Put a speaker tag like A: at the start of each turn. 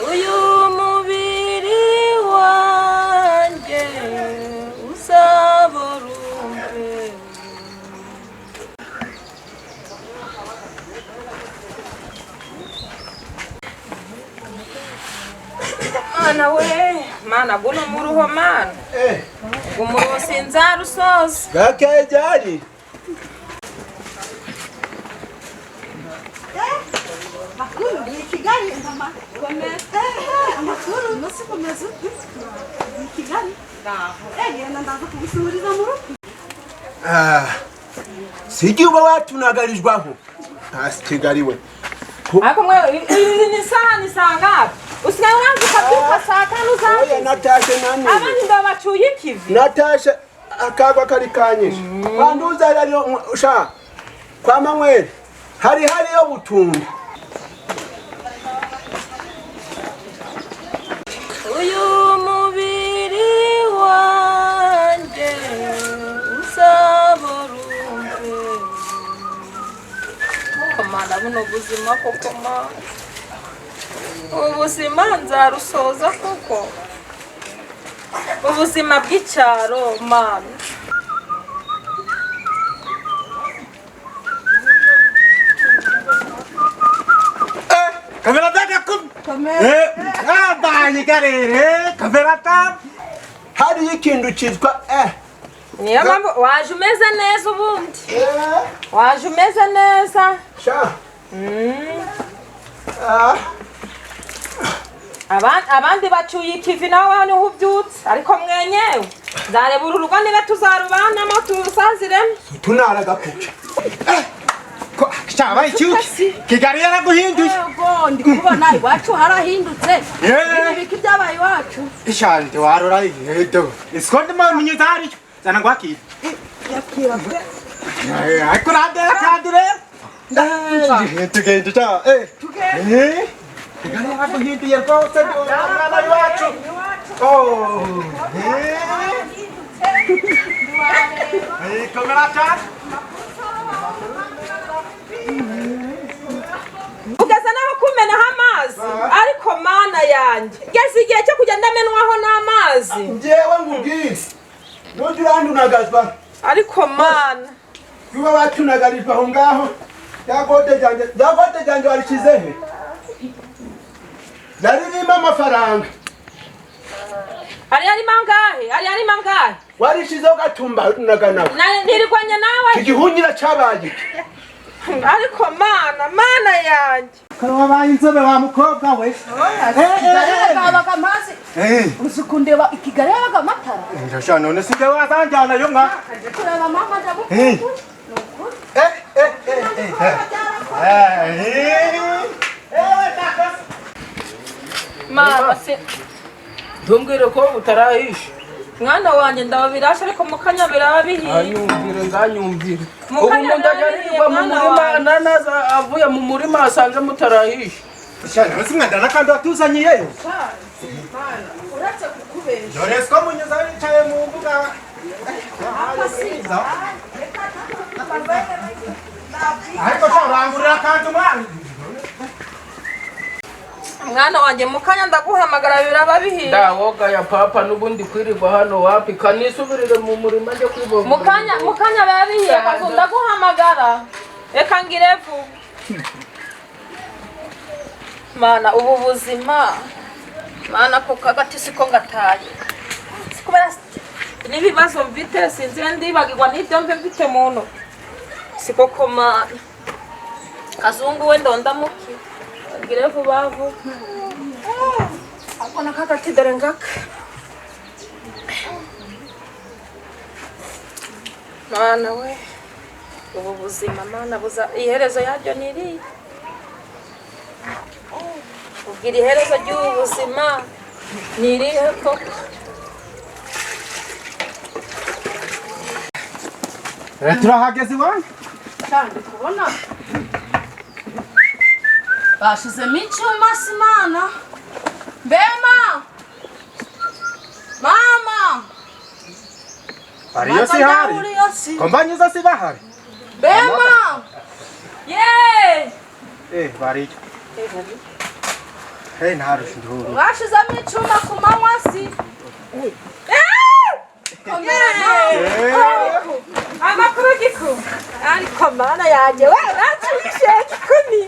A: Uyu mubiri wanjye uzabora umbeho. Mana we, mana guno muruho mana. Gumuruho sinzarusoza.
B: Gakeye ryari?
C: Makuru ni Kigali mama. Amakuru umunsi komeza ute? Ni Kigali. Genda ndaza kugusuhuriza mu rugo.
B: Ah, sijya uba watunagarijwaho. Hasi Kigali we.
A: Ariko mwe iyi ni saha ni saa ngapi? Usigaye uranze ukabyuka saa tanu
B: Oya
A: za
B: natashe nani?
A: Abandi ndabacuye ikivi.
B: Natashe akagwa kari kanyishe. Kwanduza hariyo sha. Kwa Manweri hari hariyo butunda.
A: Uyu mubiri wanjye uzabora umbeho. Komana buno buzima koko ma. Ubuzima nzarusoza koko. Ubuzima bw'icyaro mana.
D: Kamera data kum. Abaye kamera ta.
B: Hariyo ikintu cyitwa
A: Niyo mpamvu waje umeze neza ubundi. Waje umeze neza.
B: Sha.
A: Abandi bacuye ikivi nawe niho ubyutse ariko mwenyewe nzareba uru rugo niba tuzarubanamo turusaziremo.
B: Tunaragakuke.
D: Cyabaye icyuki. Kigali yaraguhinduye.
C: Yego ndi kubona iwacu harahindutse. Ibiki byabaye iwacu.
D: Ishanje warora yedo. Isiko ndimo munyuza hari. Zana ngwakira.
C: Yakira pe.
D: Ariko urandera kandi rero. Tugende ta. Tugende. Kigali yaraguhinduye rwose mwana w'iwacu. Oh. Kamera ta.
A: Ugeze naho kumenaho amazi ariko mana yanjye ngeze igihe cyo kujya ndamenwaho n'amazi.
B: Njyewe nkubwire nujya urandunagazwa
A: ariko mana
B: kuba watunagarijwe aho ngaho rya gode ryanjye warishyize he? Naririmo amafaranga.
A: Ari arimo angahe? Ari arimo angahe?
B: Warishizeho gatumba unaga nawe.
A: Nirwanya nawe.
B: Igihunyira cyabaye.
A: Ariko mana, mana yanjye.
D: Karo inzobe wa mukobwa we.
C: Yabaga amazi. Uzi kundeba Ikigali yabaga amatara.
D: Ndashaka none sije wazanjyana yo nka.
C: Kureba mama ndamukumbuye.
A: Mama se
E: ntumbwire ko utarahisha.
A: Mwana wanjye ndababirasha ariko mukanya birabihiye.
E: Anyumvire nganyumvire. Ubu ndajya mu murima nanaza avuye mu murima asanze mutarahisha.
D: Shana nsimwanda kandi watuzanyiyeyo.
C: Uretse kukubesha.
D: Dore siko munyuza yicaye mu mbuga. Ariko urangurira kandi umwana.
A: Mwana wanjye mukanya ndaguhamagara biraba bihiye.
E: Ndawoga ya papa nubundi kwirirwa hano wapi kanisubirire mu murima nje kwibomba.
A: Mukanya mukanya biba bihiye kazo ndaguhamagara. Reka ngire vuba. Mana ubu buzima. Mana ko kagati siko ngataye. Sikubera nibibazo mfite sinzi ndibagirwa n'ibyo mbe mfite muntu. Siko koma kazungu we ndondamuki. Ngire vuba vuba. Ako nakagati dore ngaka. Mana we ubu buzima mana buza iherezo yaryo niri. Ubwira iherezo ry'ubu buzima nirihe koko?
D: Turahageze iwanyu?
C: Kandi kubona bashizemo icyuma simana. Bema mama
D: ariyo si hari kombanyi zose bahari.
C: Bema
A: ye
D: bariyo. Hey, ntarusha induru.
C: Mwashizemo icuma ku manywa si? Komera nawe.
A: Amakuru giku.
C: Ariko mana yanjye, we uranshyushye gikumi.